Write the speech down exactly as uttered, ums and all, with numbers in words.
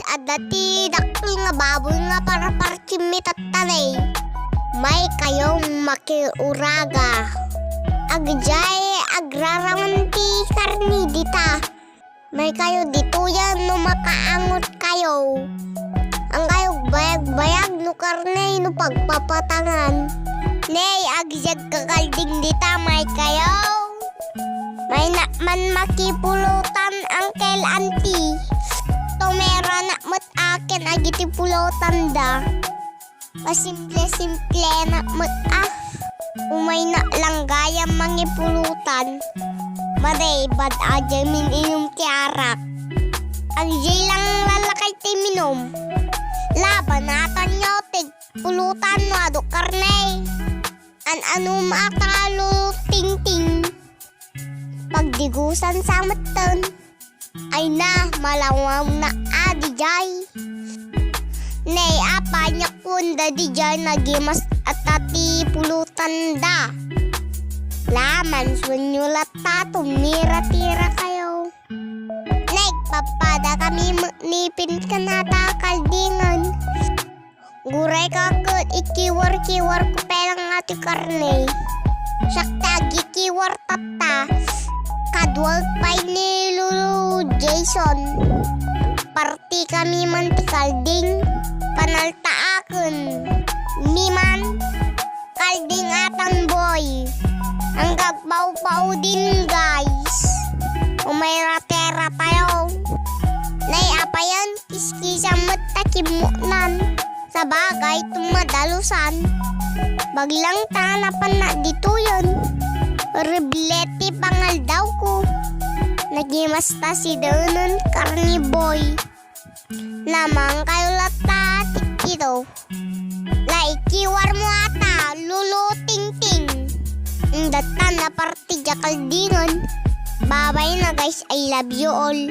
Adda ti dakkel nga baboy nga parapartimi tatta, ne. Maykayo makiuraga. Agjay agraraman ti karne dita. Maykayo ditoyen no makaangotkayo. Anggayo agbayagbayag no karne no pagpapatangan. Ne, agjay agkakalding dita, maykayo. Maynak man makipulutan, Uncle, Auntie. Tumeronak met akin dagiti pulutanda. Pasimple-simplenak met a. Umaynak lang gayam mangipulutan. Madi, bad-adiay min-inum ti arak. Agjay lang lalakay ti minum. Labanatan yo ti pulutan no adu karne. An-anum a talo tingting. Pagdigusan sa metten. Ay na, malawawna a dijay. Ne, apay nga kuenda dijay nagimas-at ti pulutanda. Laman suenyo latta, tumiratira kayo. Nagpapada kami met ni Pin ken Ata Kaldingan. Gurayka ket ikiwar-kiwar ko pay lang nga ti karne. Siak ti agikiwar tatta. Kaduak pay ni Lolo Jason. Parti kami man ti kalding. Panaltaaken. Mi man, kalding atan boy. Ang gagpawpaw din, guys. Umayratera tayo. Nay, apayan, kiskisan met ta kimmunan. Sabagay, tumadalusan. Baglang ta napan na ditoyen. Reble ti pangaldawko. Nagimasta si Denen karni boy. Namang kayo latta, tikito. Naikiwar mo ata, Lolo Tingting. Ang datan na parte di kaldingan. Babay na guys, I love you all.